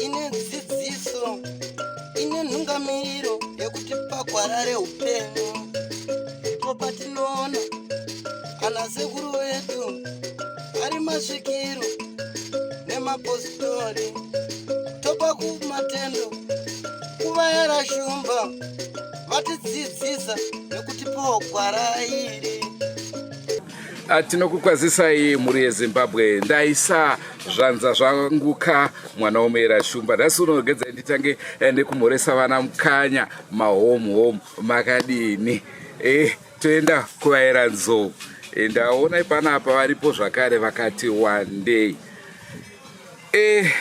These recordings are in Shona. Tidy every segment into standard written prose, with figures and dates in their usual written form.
Ine dzidziso, ine nhungamiro yekutipa gwara reupenyu. Ndipo patinoona ana sekuru vedu ari masvikiro nemapositori, topa kumatendo kuvayera shumba vatidzidzisa nekutipawo gwara iri. Ah, tinokukwazisai mhuri yeZimbabwe. Ndaisa zvanza zvangu ka mwana womuera shumba. Nhasi unogedzai nditange eh, nekumhoresa vana Mukanya mahomu homu, makadini? Eh, toenda kuvaera nzou. Eh, ndaona panapa varipo zvakare vakati wandei. Eh,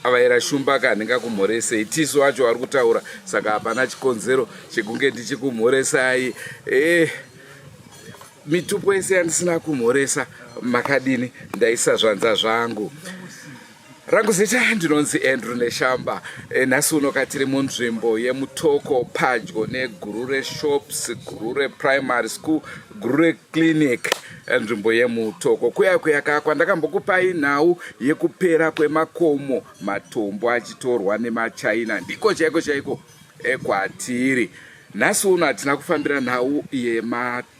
avaera shumba ka ndingakumhoresei, tisu vacho vari kutaura, saka hapana chikonzero chekunge ndichikumhoresai. Eh, mitupo yese yandisina kumhoresa, makadini? Ndaisa zvanza zvangu. Rangu zita ndinonzi Andrew Neshamba. E, nhasi uno katiri munzvimbo yeMutoko padyo neGurure Shops, Gurure Primary School, Gurure Clinic, e, nzvimbo yeMutoko kuya kuya ka kwandakambokupai nhau yekupera kwemakomo, matombo achitorwa nemaChina, ndiko chaiko chaiko kwatiri. Nhasi uno hatina kufambira nhau yematombo,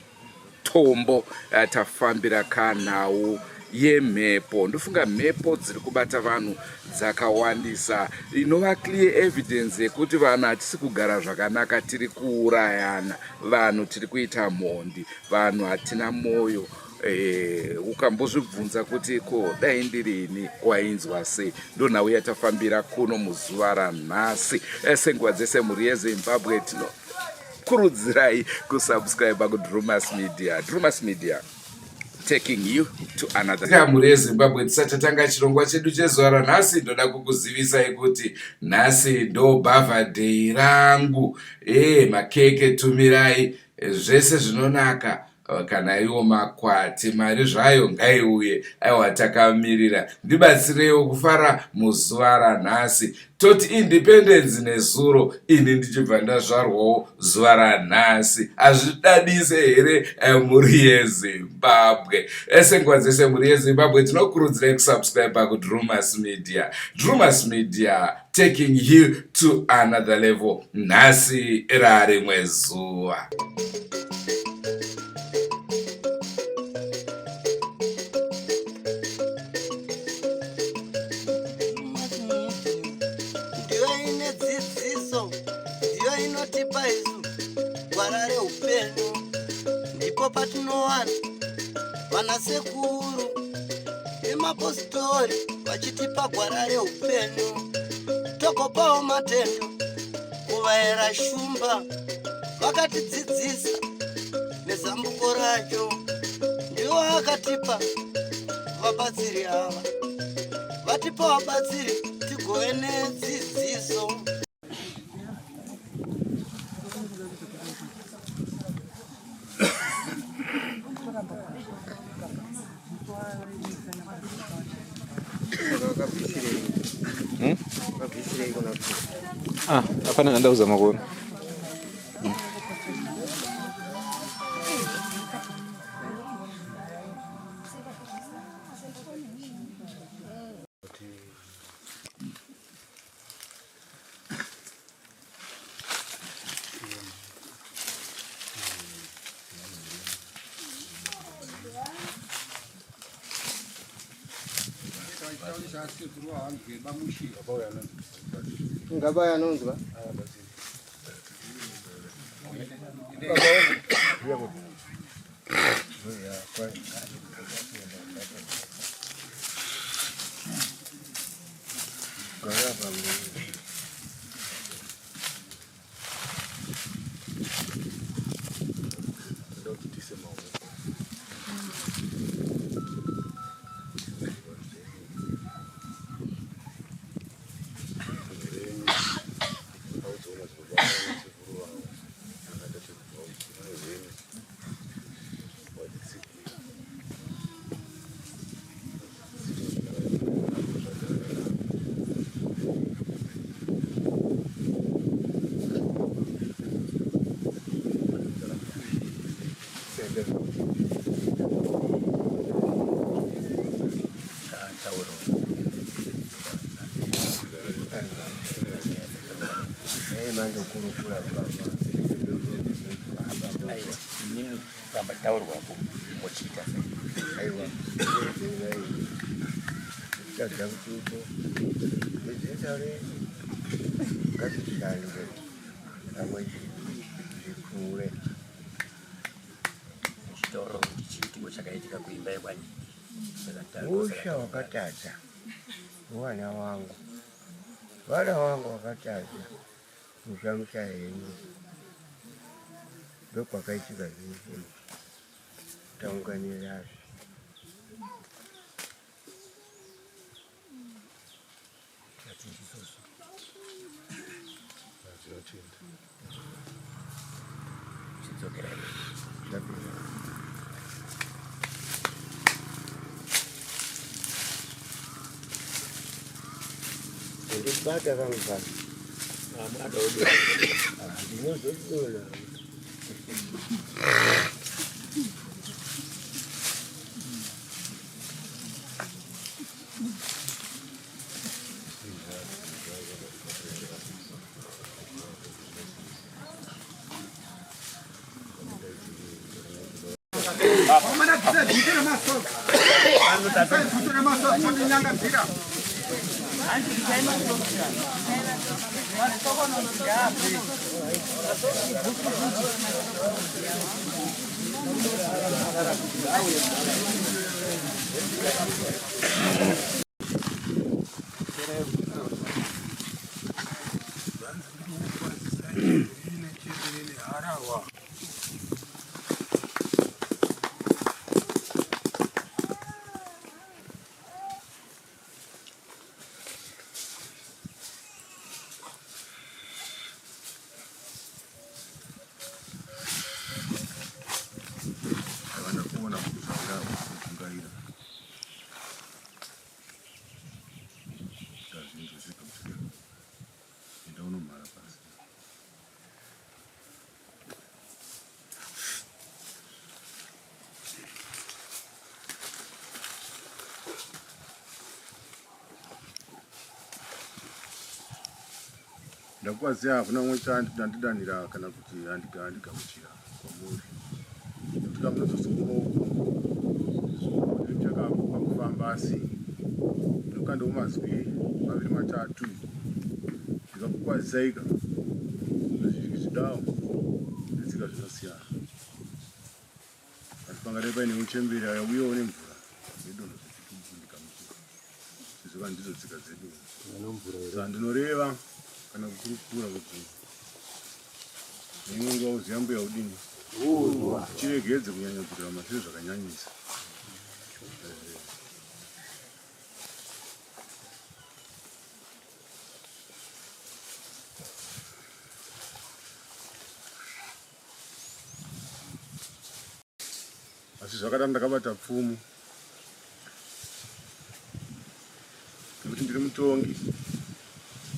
tafambira ka nhau yemhepo. Ndofunga mhepo dziri kubata vanhu dzakawandisa, inova clear evidence yekuti vanhu hatisi kugara zvakanaka, tiri kuurayana, vanhu tiri kuita mhondi, vanhu hatina mwoyo. E, ukambozvibvunza kuti ko dai ndirini wainzwa sei? Ndonhau yatafambira kuno muzuva ranhasi. E, senguva dzese mhuri yeZimbabwe tinokurudzirai kusubscribe kuDrumas Media. Drumas Media, taking you to another. Mhuri yeZimbabwe, tisati tatanga chirongwa chedu chezuva ranhasi, ndoda kukuzivisai kuti nhasi ndo birthday rangu. E, makeke tumirai, zvese zvinonaka, kana iwo makwati, mari zvayo ngaiuye. Aiwa, takamirira, ndibatsireiwo kufara muzuva ranhasi. Toti independence nezuro, ini ndichibva ndazvarwawo zuva ranhasi. Hazvidadise here, mhuri yeZimbabwe? Ese nguva dzese mhuri yeZimbabwe tinokurudzirai kusubscribe kuDrumas Media. Drumas Media, taking you to another level. Nhasi rarimwe zuva. Ndiyo ine dzidziso, ndiyo inotipa isu gwara reupenyu. Ndipo patinowana vana sekuru nemapositori vachitipa gwara reupenyu. Togopawo matendo kuvaera shumba vakatidzidzisa nezambuko racho. Ndiwo akatipa vabatsiri ava, vatipa vabatsiri tigove nedzidziso. Ah, hapana ndandakuzama kuona. Ngabaya anonzwa. Dai mandokurukura baba. Aiwa, inini pamba taurwapo mochiita sei? Aiwa, tadza kuti uko nedzinza redu ngatishande pamwe zvikure. Chitaura kuti chiitiko chakaitika kuimba yekwani. Musha wakatadza mwana wangu, vana wangu wakatadza musha musha henyu, ndokwakaitika zvinhu taunganirazve. Ndibata kangu pano. Ndinozodona. Havana kuona kuti zvanga kudzungaira kazhinji zvika kuti enda unomhara pasi. Ndakuvaziva hakuna umwe chandidanira kana kuti handigamuchira kwamuri nekuti kamunozosumuka chakakwa kufamba asi ndinokandawo mazwi maviri matatu ndikakukwazisaika zvidawo netsika zvinosiyana asi pangadai paine uchembere uyewo nemvura nedonho zvechitubu ndikamuchira sezvo ndidzo tsika dzedu saka ndinoreva kana kukurukura kuti neimwe nguva uziya mbuya udini chiregedze kunyanya kudzokera mashure zvakanyanyisa. Asi zvakadaro ndakabata pfumo nekuti ndiri mutongi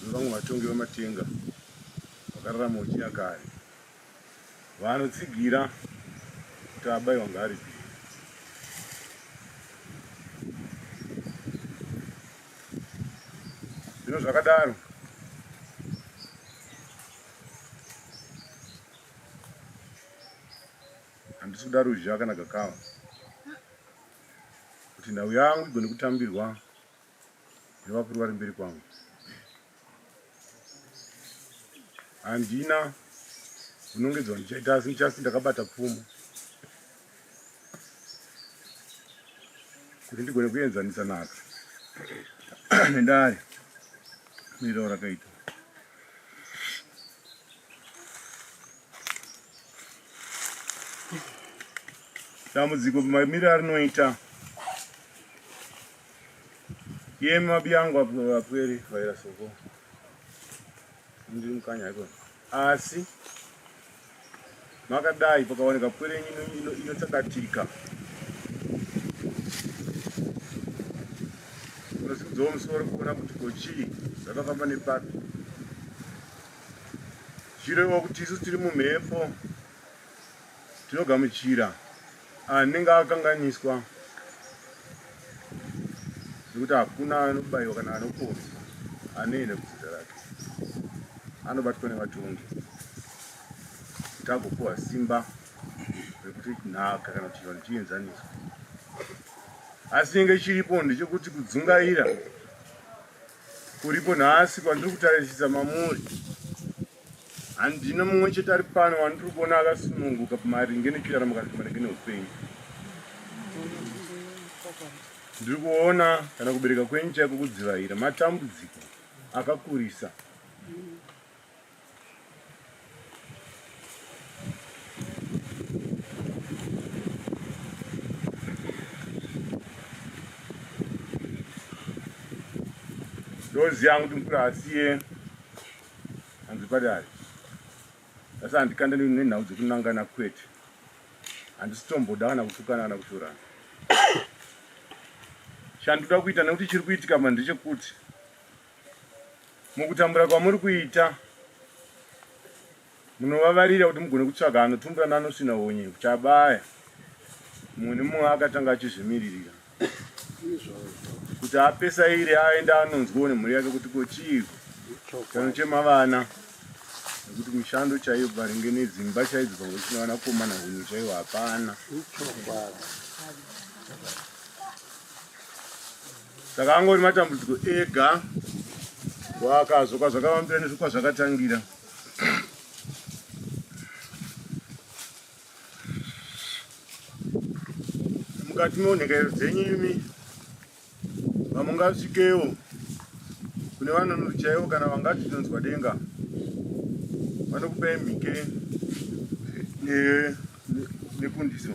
wevamwe vatongi vematenga vakararama uchinyakare vanotsigira kuti abaiwa ngaaripire. Zvino zvakadaro Handisi kuda ruzha kana gakava kuti nhau yangu igone kutambirwa nevakuru vari mberi kwangu. Handina unongedzwa ndichaita asi ndichasi ndakabata pfumo kuti ndigone kuenzanisa nhaka nedare miriro rakaita. Dambudziko mamiriro arinoita iye mabiyangu apwere vaira soko ndiri mukanya iko asi makadai pakaoneka pwere inotsakatika unosimudzawo musoro kuona kuti ko chii zvakafamba nepapi Zvichireva kuti isu tiri mumhepo tinogamuchira anenge akanganiswa nekuti hakuna anobayiwa kana anopotswa anoenda kuzita rake. Anobatwa nevatongi kuti agopuwa simba rekuti nhaka kana kuti chivanhu chienzaniswe. Asi chinenge chiripo ndechekuti kudzungaira kuripo nhasi kwandiri kutarisisa mamuri handina mumwe chete ari pano wandiri kuona akasununguka pamaringe nechiraramo kana pamaringe neupenyu. Ndiri kuona kana kubereka kwenyu chaiko kudzivaira matambudziko akakurisa. Ndoziva kuti mukuru asiye hanzi padare asi handikanda nenhau dzekunangana kwete handisi tomboda kana kutukana kana kushorana chandoda kuita nekuti chiri kuitika ma ndechekuti mukutambura kwamuri kuita munovavarira kuti mugone kutsvaga anotumbura nanosvina honye kuti abaya mumwe nemumwe akatanga achizvimiririra kuti apesaire aenda anonzwawo nemhuri yake kuti ko chiiko chanochema vana nekuti mishando chaiyo maringe nedzimba chaidzo pamwe chine vanakomana hunhu chaiwo hapana saka angori matambudziko ega wakazvo kwazvakavambira nezvokwazvakatangira mukati meunhekairo dzenyu imi vamungasvikewo kune vanonuri chaivo kana vangati tinonzwa denga vanokupai mhike nekundiso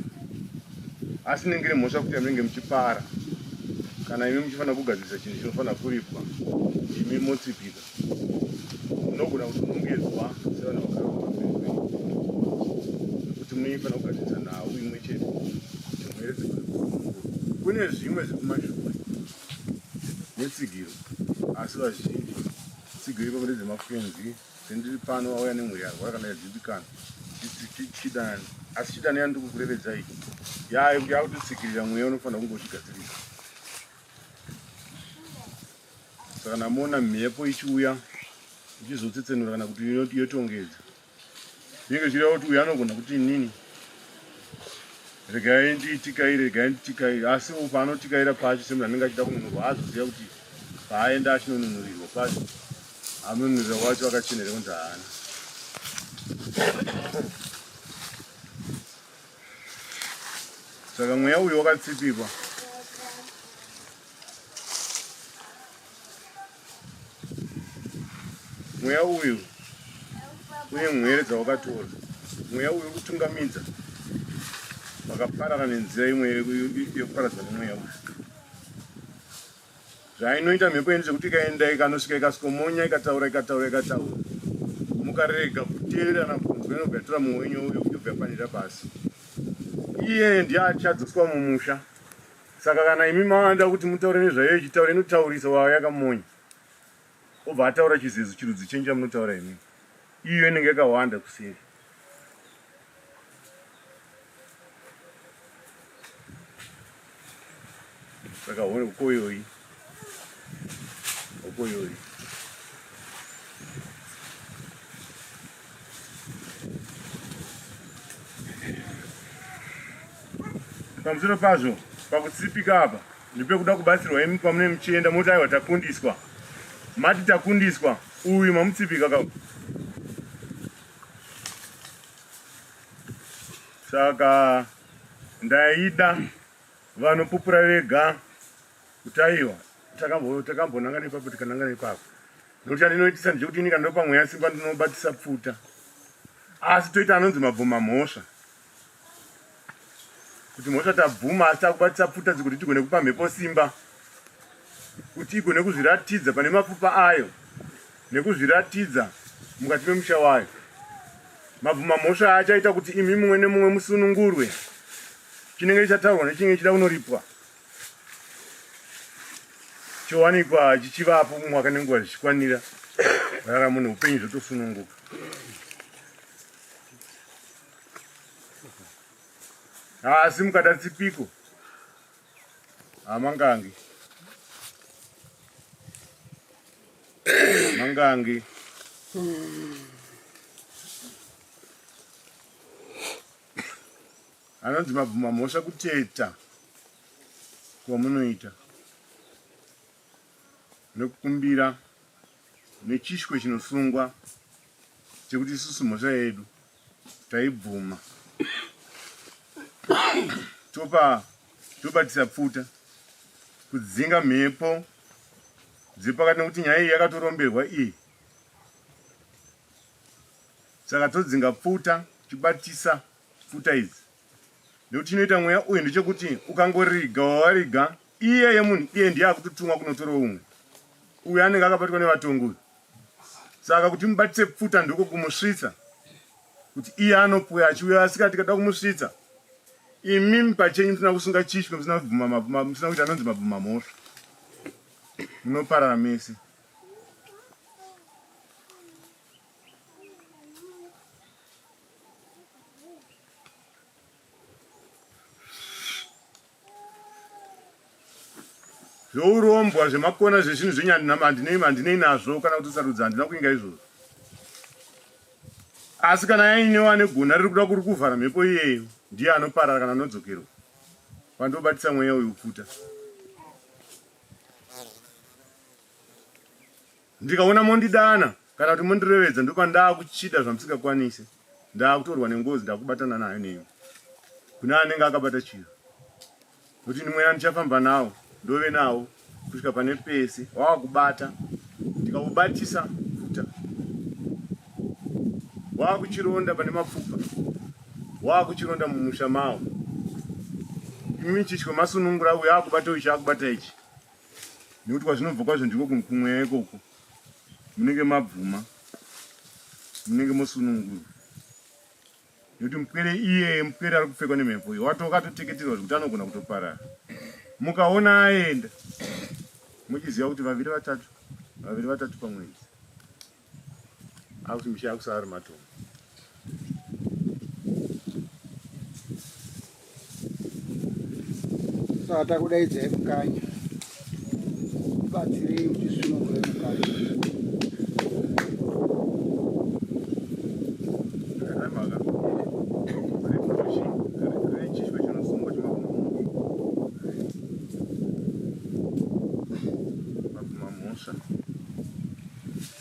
asi inenge iri mhosva kuti yamunenge muchipara kana imi muchifanira kugadzirisa chinhu chinofanira kuripwa imi motsipika munogona kutonongedzwa sevanhu vakaromba mberi kwenyu nekuti munofanira kugadzirisa nhau imwe chete kuti mhere dzigone kusunungurwa kune zvimwe zvekumashure netsigiro asi vazhinji tsigiro ipapo ndedzemakwenzi sendiri pano vauya nemhuri yarwara kana yadzimbikana chidanani asi chidano yandiri kukurevedzai yakutotsikirira mweya unofanira kunge uchigadzirisa Saka namoona mhepo ichiuya ichizotsetsenura kana kuti yotongedza zvinenge zvichireva kuti uyu anogona kuti inini regai nditikaire regai nditikaire asi paanotikaira pacho semunhu anenge achida kununurwa azoziva kuti paaenda achinonunurirwa pacho anonunurira wacho akachenera kunzi haana saka mweya uyu wakatsipikwa Mweya uyu une mhwere dzawakatora. Mweya uyu kutungamidza vakaparara nenzira imwe yekuparadzwa nemweya uyu. Zvainoita mhepo yedu zvekuti ikaenda ikanosvika ikasvikomonya ikataura ikataura ikataura mukarega kuteererana kunzwa inobva yatora mumwe wenyu yobva yapanira pasi. Iye ndiye achadzoswa mumusha. Saka kana imi mavanda kuti mutaure nezvayo ichitaura inotaurisa wava yakamonya obva ataura chizezo chirudzi chenyu chamunotaura imi iyo inenge yakawanda kuseri. Saka hone ukoyoyi ukoyoyi Pamusoro pazvo, pakutsipika apa ndepekuda kubatsirwa imi pamune muchienda moti aiwa takundiswa. Mati takundiswa, uyu mamutsipika ka. Saka ndaida vanopupura vega kuti aiwa takambonanga nepapo tikananga nepapo. Nokuti chandinoitisa ndechekuti ini kana ndopa mweya simba ndinobatisa pfuta. Asi toita anonzi mabvuma mhosva. Kuti mhosva tabvuma asi takubatisa pfuta dzekuti tigone kupa mhepo simba. Kuti igone kuzviratidza pane mapfupa ayo nekuzviratidza mukati memusha wayo. Mabvuma mhosva achaita kuti imi mumwe nemumwe musunungurwe. Chinenge chataurwa nechinenge chida kunoripwa. Chowanikwa chichivapo mwaka nenguva zvichikwanira raramo neupenyu zvotosununguka. Asi mukada tsipiko hamangangi mangangi. Anonzi mabvuma mhosva kuteta kwamunoita nekukumbira nechishwe chinosungwa chekuti isusu mhosva yedu taibvuma topa tobatisa pfuta kudzinga mhepo dziri pakati nekuti nyaya iyi yakatoromberwa iyi saka todzinga pfuta tichibatisa pfuta idzi nekuti chinoita mweya uyu ndechekuti ukangoriga wawariga iyeye munhu iye ndiye akutotumwa kunotora umwe uyu anenge akabatwa nevatongi uyu saka kuti mubatise pfuta ndiko kumusvitsa kuti iye anopuya achiuya asika tikada kumusvitsa imimi pachenyu musina kusunga chishwe musina kubvuma musina kuita anonzi mabvuma mhosva munoparara mese zveurombwa zvemakona zvezvinhu zvenyandinei handinei nazvo kana kutosarudza handina kuinga izvozvo asi kana yainewo ane gona riri kuda kuri kuvhara mhepo iyeyo ndiye anoparara kana anodzokerwa pandobatisa mweya uyu kupfuta Ndikaona mondidana kana kuti mondirevedza ndopandakuchida zvamusingakwanise. Ndakutorwa nengozi ndakubatana nayo nemi. Kune anenge akabata chiro. Kuti ni mweya ndichafamba nawo ndove nawo kusvika pane pese wakubata ndikaubatisa futa wakuchironda pane mapfupa wakuchironda mumusha mawo imi chityo masunungura uyo akubata uyu chaakubata ichi nekuti kwazvinobva kwazvo ndiko kumweya ikoko munenge mabvuma munenge mosunungurwa nekuti mupwere iyeye mupwere ari kupfekwa nemhepo iyo wato wakatoteketerwa zvekuti anogona kutoparara mukaona aenda muchiziva kuti vaviri vatatu vaviri vatatu pamwedzi akuti misha yakusara ari matongo Saka takudaidzai mukanya tibatsirei mutisunungure mukanya.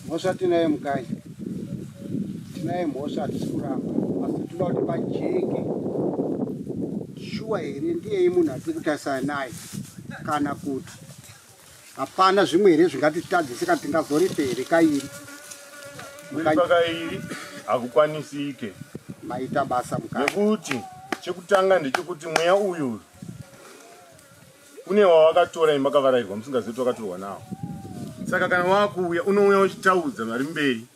Mhosva tinayo mukanya, tinayo mhosva, hatisi kuramba, asi toda kuti pajeke. Shuwa here ndiyei munhu atiri kutarisana naye, kana kuti hapana zvimwe here zvingatitadzise kana tingazoripe here kairi? Kuripa kairi hakukwanisike. Maita basa mukanya. Nekuti chekutanga ndechekuti mweya uyu Une wawakatora imi makavarairwa musingazivi kuti wakatorwa nawo. Saka kana wakuuya unouya uchitaudza vari mberi.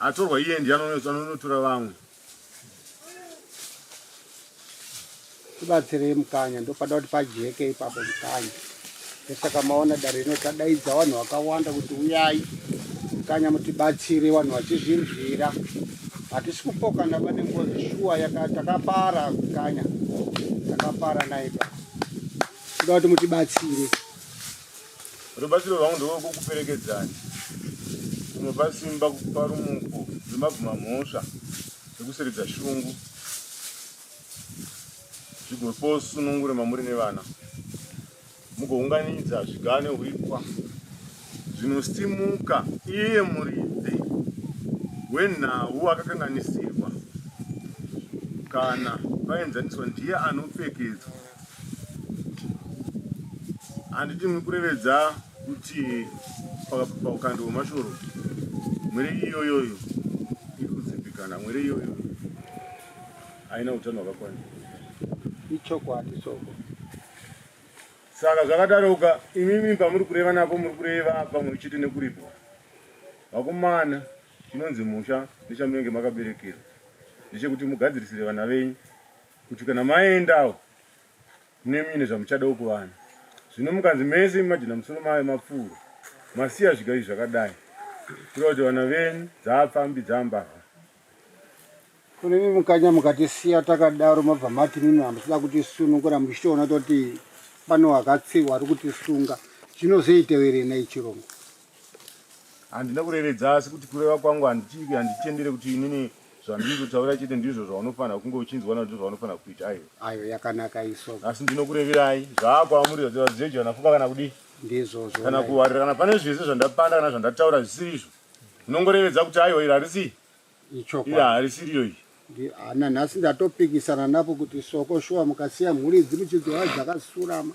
Atorwa iye ndiye anonotora vamwe. Tibatsirei mukanya ndopada kuti pajeke ipapo mukanya. Ndosaka maona dare rino tadaidza vanhu vakawanda kuti uyai mukanya mutibatsire vanhu vachizvinzwira. Hatisi kupokana pane ngozi shuwa takapara mukanya takapara naiba. Toda kuti mutibatsire. Rubatsiro rwangu ndorwekukuperekedzai kunopa simba kupa rumuko rwemabvuma mhosva rekuseredza shungu zvigopawo sunungure mamuri nevana mugounganidza zviga nehuripwa zvinosimuka iye muridzi wenhau akakanganisirwa kana paenzaniswa ndiye anopfekedzwa handiti muri kurevedza kuti paukando hwemashoro mwere iyoyoyo iri kudzimbikana mwere iyoyo haina utano hwakakwana ichokwadi soko Saka zvakadaroka imimi pamuri kureva napo muri kureva pamwe chete nekuripwa. Vakomana chinonzi musha nechamunenge makaberekerwa ndechekuti mugadzirisire vana venyu kuti kana maendawo mune muine zvamuchadawo kuvana. Zvino mukanzi mese imagine musoro mayo mapfuura masiya zviga izvi zvakadai kureva kuti vana venyu dzaapfambi dzaambavha. Kunemi mukanya mukatisiya takadaro mabva mati mimi hamusida kutisunungura muchitoona toti pane wakatsiwa ari kutisunga zvinozoitewere nei chirungu. Handina kurevedza asi kuti kureva kwangu handitendere kuti inini zvandiri kutaura chete ndizvo zvaunofanira kunge uchinzwa na ndizvo zvaunofanira kuita aiwa. Ayo yakanaka iso. Asi ndinokureverai zvaakwamuri zvadzijeji vanafuka kana kudii ndizvozvo kana kuwarira kana pane zvese zvandapanda kana zvandataura zvisiri izvo unongorevedza kuti aiwa iri harisi Ichokwadi. Iri harisiriyo iyi. Nanhasi ndatopikisana napo kuti soko shuwa mukasiya mhuri idzi muchidzora dzakasurama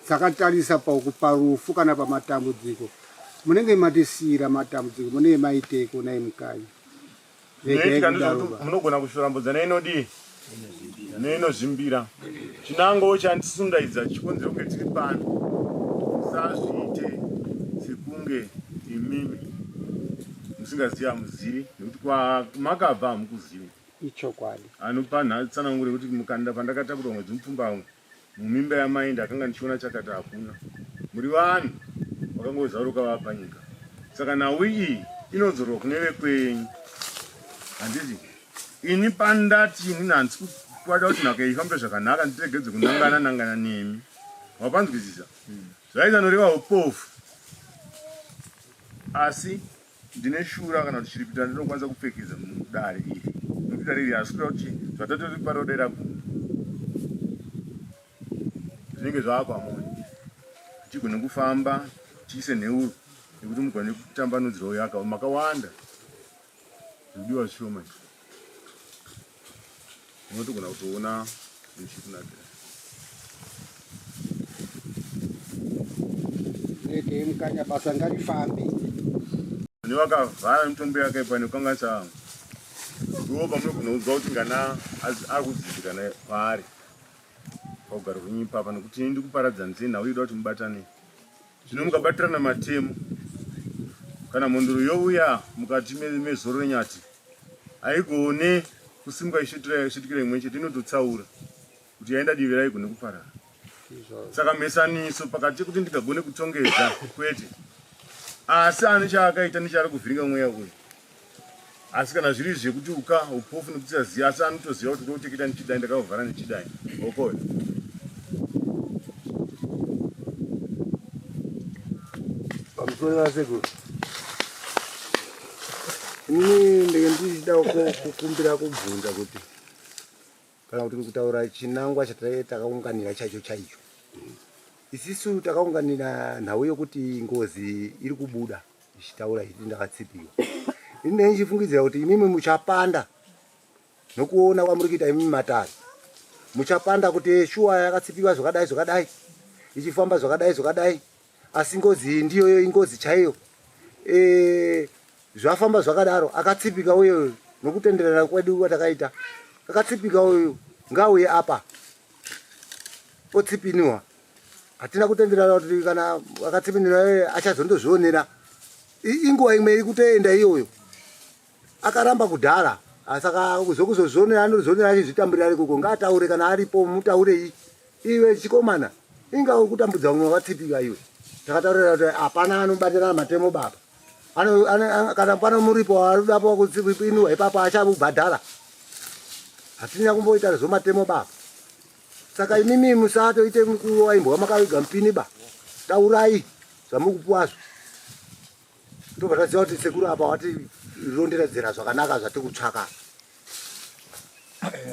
dzakatarisa parufu kana pamatambudziko munenge matisiira matambudziko munenge maiteiko nai mukanyi. Zvinoitika ndezvekuti munogona kushorambudza neinodii neinozvimbira. Chinango chandisundaidza chikonzero kunge tiri pano musazviite sekunge imimi musingazivi hamuzivi nekuti kwamakabva hamukuzivi. Ichokwadi. Anopa tsananguro yekuti mukanda pandakatakurwa mwedzi mupfumbamwe mumimba yamai ndakanga ndichiona chakati hakuna. Muri vanhu vakangozaruka vava panyika. Saka nhau iyi inodzorwa kune vekwenyu. Handiti ini pandati inini handisi kukwada kuti nhaka ifambe zvakanaka ndiregedze kunangana nangana nemi. Wapanzwisisa? Zvaisanoreva upofu. Asi ndine shura kana kuti chiripita ndinokwanisa kupfekedza mudare iri nekuti dare iri hasi kuda kuti zvatatori parodera gumbo zvinenge zvaakwamuri tigone kufamba tiise nheuro yekuti mugone kutambanudzirawo yaka makawanda Zvodiwa zvishoma izvi. Unotogona kutoona zvichikunakira. Rege mukanya basa ngarifambe. Nevakavhara mitombo yakaipa nekukanganisa vamwe. Ndiwo pamunogona kunzwa kuti ngana ari kudzimbikana paari. Paugaro hwenyu ipapa nekuti ini ndikuparadzanisei nhau ida kuti mubatane. Zvino mukabatirana matemo kana mhondoro youya mukati mezoro renyati haigone kusimuka isvitikira imwe chete inototsaura kuti yaenda divi raigone kuparara saka mhesaniso pakati yekuti ndingagone kutongedza kwete asi ane chaakaita nechaari kuvhiringa mweya uyu asi kana zviri zvekuti uka upofu nekusaziva asi anotoziva kuti kutoteketa ndichidai ndakavhara ndichidai okoyo pamusoro vasekuru ini ndenge ndichida kukumbira kubvunza kuti kana kuti kutaura chinangwa chatakaunganira chaicho chaicho isisu takaunganira nhau yokuti ngozi iri kubuda ichitaura ichiti ndakatsipiwa ini ndenge ndichifungidzira kuti imimi muchapanda nokuona kwamuri kuita imimi matare muchapanda kuti shuwa yakatsipiwa zvakadai zvakadai ichifamba zvakadai zvakadai asi ngozi iyi ndiyoyo ingozi chaiyo e, zvafamba zvakadaro akatsipika uyo nokutenderana kwedu kwatakaita akatsipika uyu ngauye apa otsipiniwa hatina kutenderana kuti kana akatsipinira achazondozvionera inguva imwe iri kutoenda iyoyo akaramba kudhara saka zvokuzozvionera anozvionera achizvitamburira ari koko ngaataure kana aripo mutaurei iwe chikomana inga uri kutambudza vamwe vakatsipika iwe takataurira kuti hapana anobatirana matemo baba kana pano muripo arudapo kutsipinwa ipapo achabhadhara hatina kumboita zvomatemo baba Saka imimi musatoite mukurova imbwa makaviga mupini ba. Taurai zvamukupuwazvo. Ndobva taziva kuti sekuru apa wati ronderedzera zvakanaka zvatikutsvaka.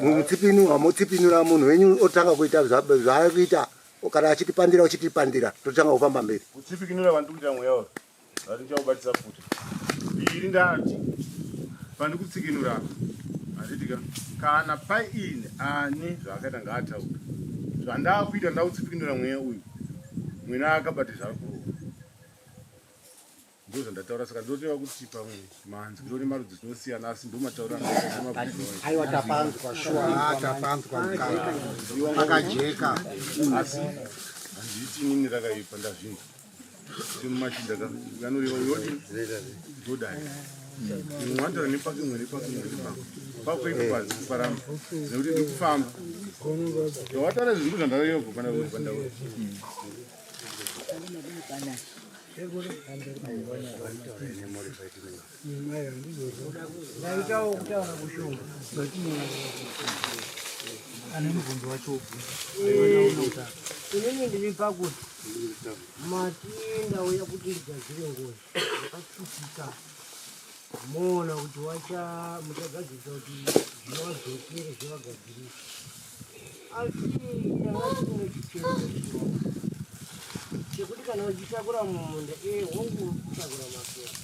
Mutsipinura motsipinura munhu wenyu otanga kuita zvaari kuita kana achitipandira uchitipandira totanga kufamba mberi. Kutsipikinura kwandikuita mweya uyu. Vatichakubatisa futi. Iri ndati pandikutsikinura handiti ka kana paine ani zvaakaita ngaataure zvandakuita ndakutsikinura mweya uyu mwena akabata zvaari kurova ndo zvandataura saka ndoteva kuti pamwe manzwiro nemarudzi tinosiyana asi ndomataura aiwa tapanzwa shuwa tapanzwa akajeka asi handiti inini rakaipa ndazvinzwa Semumachinda ka anoreva uyoti ndodai. Mumwe anotaura nepake mumwe nepake mumwe nepake. Pako ipo pazi kuparamba nekuti ndiri kufamba. Wataura zvinhu zvandareva kubva pandauya pandauya. Ndaitawo kutaura kushoma. Ane mubvunzo wacho ubvunza. Inini ndiri pakuti mati ndauya kuti ndigadzire ngozi yakatsipika moona kuti wacha muchagadzirisa kuti zvivadzokere zvivagadzirisa asi tanga tine chichemo chekuti kana uchitakura mumunda e hongu kutakura masora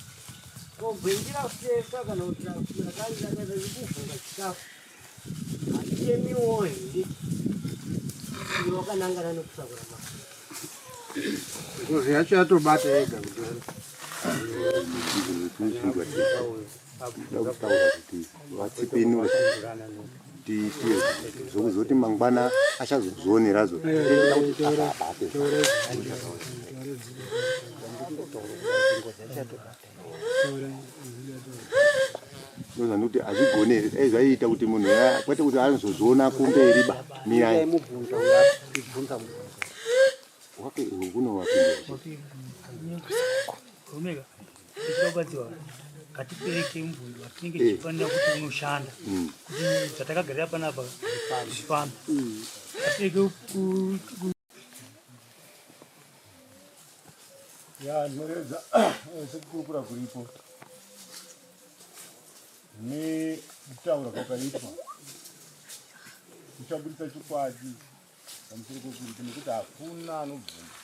ko gwenzi rafesa kana kuti rakaita rikuvhunga chikafu Hatitemiwo here iwe wakanangana nekusakura mari? Ngozi yacho yatobata yega kuti kutaura kuti vatsipinure tiite zvokuzoti mangwana achazozvionerazo kuti akabate. Ndozvandikuti hazvigone here dai zvaiita kuti munhu ya kwete kuti anozozviona kumberi ba mirai mubvunzo uya ibvunza mubvunzo wake unowapindura Omega, tichida ngatipereke mubvunzo watinenge eh. tichifanira kuti unoshanda mm. kuti zvatakagarira panapa zvifambe mm. ngatirege Ya ndinoredza sekukurukura kuripo nekutaura kwakaitwa kuchabudisa chokwadi pamusoro pekuripo nekuti hakuna anobvuma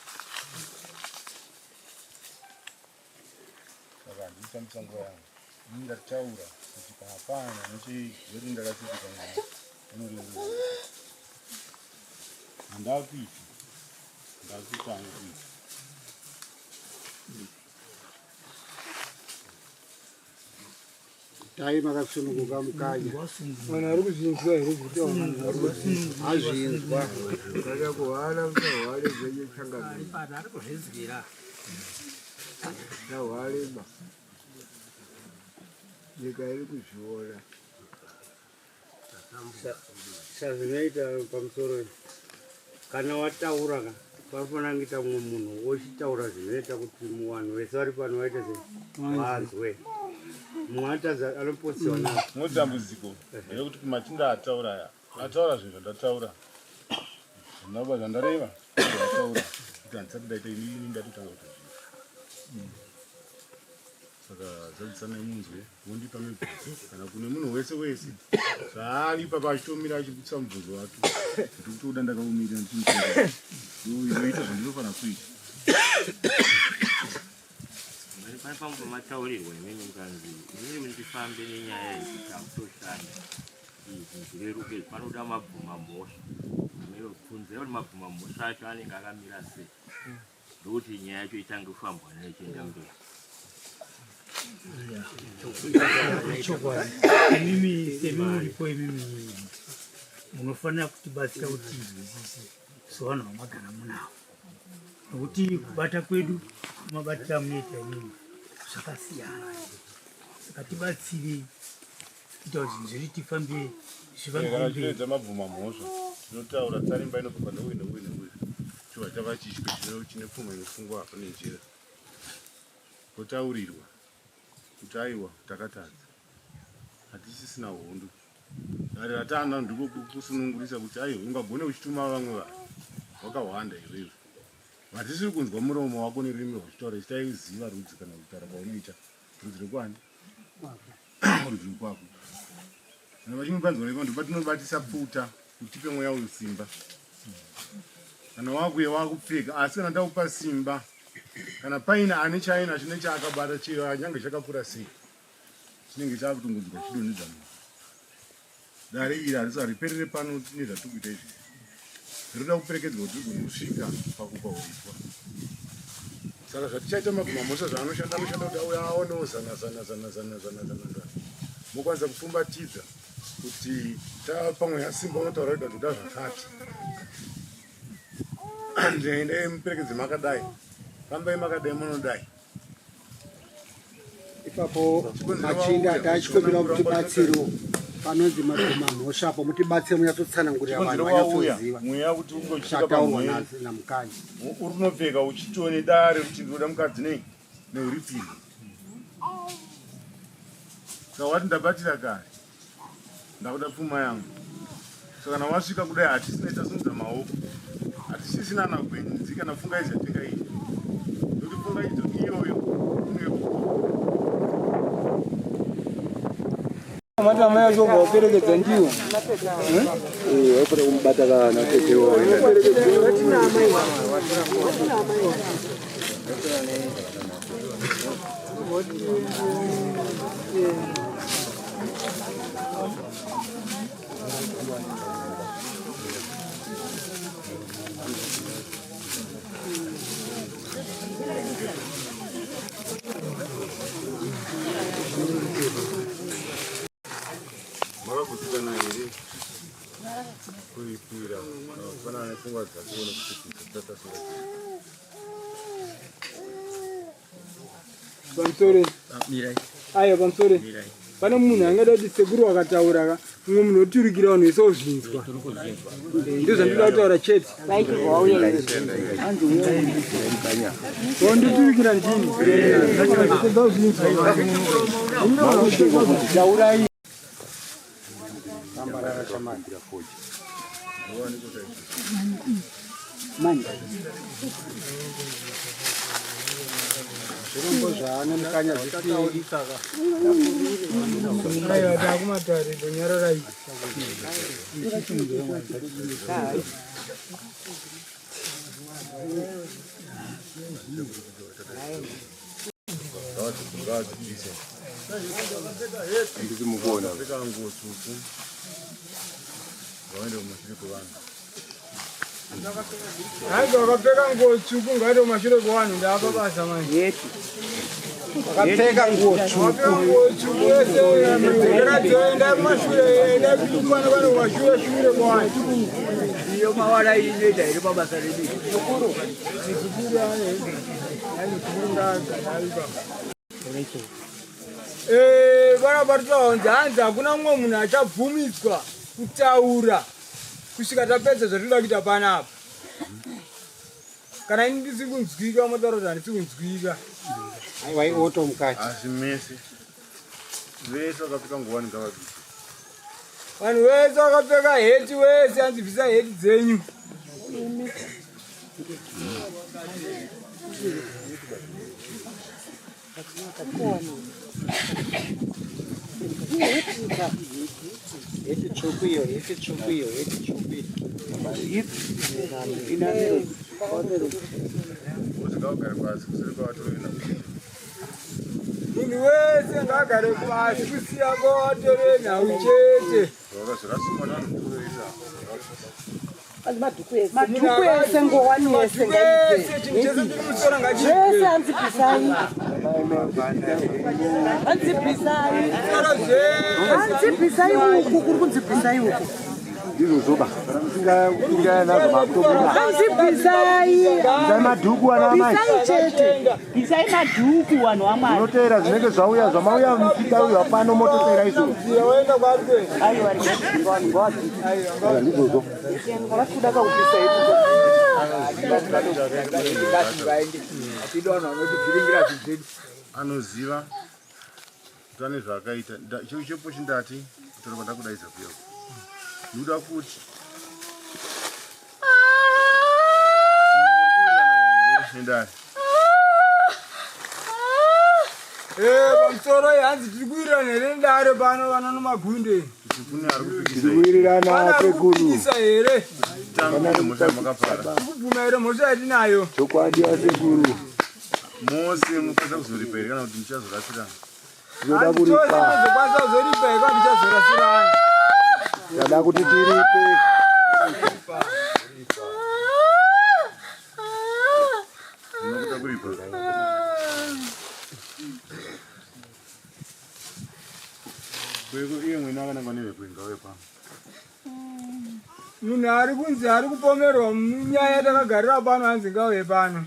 saka handishandisa nguva yangu ini ndataura kuti hapana nechizoti ndakasidzika mwana unoreurura handakuita ndakutanga kuita Dai makasununguka mukanya. Vanhu vari kuzvinzwa here zviri Azvinzwa. Saka kuhwala musahwale zvenyu changamire. Ari kuzvinzwira. Musahwale ba. Nyika iri kuzviona. Sazvinoita pamusoro kana wataura ka panofanira kuita mumwe munhu wochitaura zvinoita kuti muvanhu vese vari pano vaite se vanzwe mumwe anotadza anopotsiwa na Rimwe dambudziko nderekuti kumachinda ataura aya ataura zvinhu zvandataura zvandaba zvandareva zvataura kuti handisati ndaita ini ndatotanga kutozviita saka zadzisanai munzwe mondipa mibvunzo kana kune munhu wese wese zvaari ipapa achitomira achibudisa mubvunzo wake kuti kutoda ndakaumirira ndichimuoita zvandinofanira kuita pane pamwe pamataurirwa imimi mukanzi imimi mundifambe nenyaya yekuti hakutoshanda izvi zvireruke panoda mabvuma mhosva kunzira kuti mabvuma mhosva acho anenge akamira sei ndokuti nyaya yacho itange kufambwa nayo ichienda mberi. Chokwadi imimi semi muripo imimi munofanira kutibatsira kuti tinzwisise sevanhu vamagara munavo nokuti kubata kwedu mabatira amunoita imimi zvakasiyana saka tibatsirei kuita kuti zvinhu zvedu tifambe zvifambe mberi. Mabvuma mhosva tinotaura tsarimba inobva neuyu neuyu neuyu chobva chava chityo chine pfuma inofungwa apa nenjira kotaurirwa kuti aiwa takatadza hatisisina hondo dare ratana ndiko kusunungurisa kuti aiwa ungagone uchituma vamwe vanhu wakahwanda iwewe vatisiri kunzwa muromo wako nerurimi rwachitaura ichi taiziva rudzi kana kutaura kwaunoita rudzi rwekwani rudzi rwekwako kana vachingopanzwa nepo ndopatinobatisa pfuta kuti tipe mweya uyu simba kana wakuye wakupfeka asi kana ndakupa simba kana paine ane chaina chine chaakabata chero anyange chakakura sei chinenge chakutongodzwa chidonhedza munhu Dare iri harisi hariperere pano nezvatiri kuita izvi. Rinoda kuperekedzwa kuti rigone kusvika pakupa uripwa. Saka zvatichaita maguma mhosva zvaanoshanda anoshanda kuti auya aonewo zana zana zana zana zana zana zana. Mokwanisa kupfumbatidza kuti tapa mweya simba unotaura wega toda zvakati. Ndai muperekedze makadai. Fambai makadai munodai. Ipapo machinda tachikumbira kuti tibatsirewo panonzi maguma mhosva apo mutibatsire munyatsotsanangurira vanhu vanyatsoziva mweya kuti ungosvika zvataurwa namukanya uri unopfeka uchitione dare kuti ndinoda mukadzi nei neuripiri saka wati ndabatira kare ndakuda pfuma yangu saka kana wasvika kudai hatisina tasimudza maoko Hatisisina ana gwenzi kana pfungaidzo yatingaita nokuti pfungaidzo iyoyo Mati amai acho ubva waperekedza ndiwo. Eh, waipota kumubata kana tete waenda. Makagutsikana here kuripira kufanana nepfungwa dzatione kuti tatatasura Pamusoro. Aiwa pamusoro. Pane munhu angada kuti sekuru wakataura ka mumwe munhu oturikira vanhu vese ozvinzwa. Ndizvo zvandinoda kutaura chete. Wanditurikira ndini. Ndopedza kuzvinzwa. Taurai. Tambarara chamani. Mani. Zvirombo zvaane mukanya zvisiri. Aiwa takumatare ndonyararai. Ngavadzibvise. Handisi mukuona. Pfeka nguo tsvuku. Ngavaende kumashure kwevanhu. Hanzi wakapfeka nguo tsvuku ngaende kumashure kwevanhu ndaapa basa manje. Wakapfeka nguo tsvuku. Wakapfeka nguo tsvuku wese dzokera dzoenda kumashure enda kuchikwana kwano kumashure shure kwevanhu. Iyo mawara inoita here pabasa redu? Muzukuru ane muzukuru ngaagara Eh, vana varitaunzi hanzi hakuna mumwe munhu achabvumidzwa kutaura kusvika tapedza zvatinoda kuita panapa. Kana ini ndisi kunzwika motaura kuti handisi kunzwika. Aiwa ioto mukati. Asi mese vese vakapfeka nguwani ngavabvise. Vanhu vese vakapfeka heti wese hanzi bvisai heti dzenyu. Heti tsvuku iyo, heti tsvuku iyo, heti tsvuku iyo. Vose ngavagare pasi kuseri kwavatorena. Munhu wese ngaagare pasi kusiya kwavatore nhau chete. Madhuku ese ngowani yese ngaibve. Zvese hanzi bvisai. Hanzi bvisai. Hanzi bvisai uku kuri kunzi bvisai uku. Ndizvozvo ba. Kana musingawirirana nazvo makutobuda. Hanzi bvisai. Bvisai madhuku ana amai. Bvisai chete. Bvisai madhuku vanhu vamwari. Munoteera zvinenge zvauya zvamauya muchitauya pano mototeera izvozvo. Aiwa Saka ndizvozvo. Havasi kuda kakubvisa hedu. Anoziva kuti ane zvaakaita. Chepo chindati kutaura kwandakudaidza kuya. Ndinoda kuti Endai. Eh, pamusoro hanzi tiri kuwirirana here nedare pano vana nomagunde. Kune ari kupikisa. Tiri kuwirirana sekuru. Kupikisa here? Tambire mhosva yamakapara. Kubvuma here mhosva yatinayo? Chokwadi asekuru. Mose munokwanisa kuzoripa here kana kuti muchazorasirana? Tinoda Hanzi tose kuripa. tinozokwanisa kuzoripa here kana tichazorasirana? Tada kuti tiripe. Munokuda kuripa. Kweko iye mwene akanangwa nevekwenga uye pano. Munhu ari kunzi ari kupomerwa munyaya yatakagarira pano hanzi ngauye pano.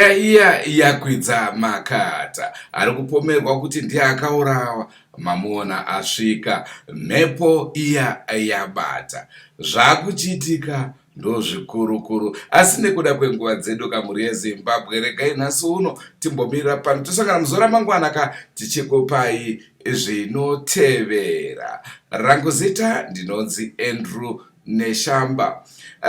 Nyaya iya yakwidza makata. Ari kupomerwa kuti ndiye akaurawa mamuona asvika. Mhepo iya yabata. Zvakuchiitika ndozvikurukuru asi nekuda kwenguva dzedu kamhuri yeZimbabwe regai nhasi uno timbomirira pano tosangana muzuva ramangwana ka tichikupai zvinotevera. Rangu zita ndinonzi Andrew Neshamba.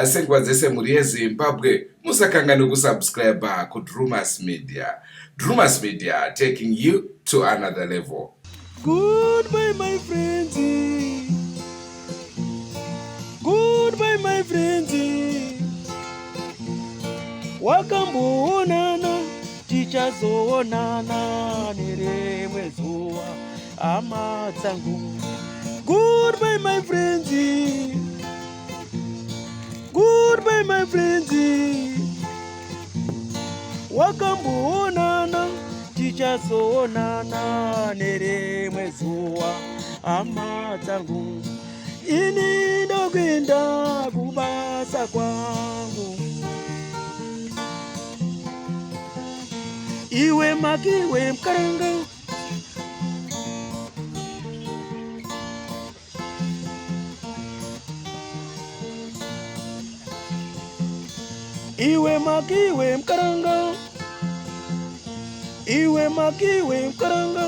Senguva dzese mhuri yeZimbabwe musakanganwe kusubscribe kuDrewmas Media. Drewmas Media taking you to another level. Goodbye my friends. Goodbye my friends. Wakamboonana tichazoonana nerimwe zuva hama dzangu. Goodbye my friends. Goodbye my friends. Wakamboonana tichazoonana nerimwe zuva hama dzangu. Ini ndokuenda kubasa kwangu. Iwe makiwe mkaranga. Iwe makiwe mkaranga. Iwe makiwe mkaranga.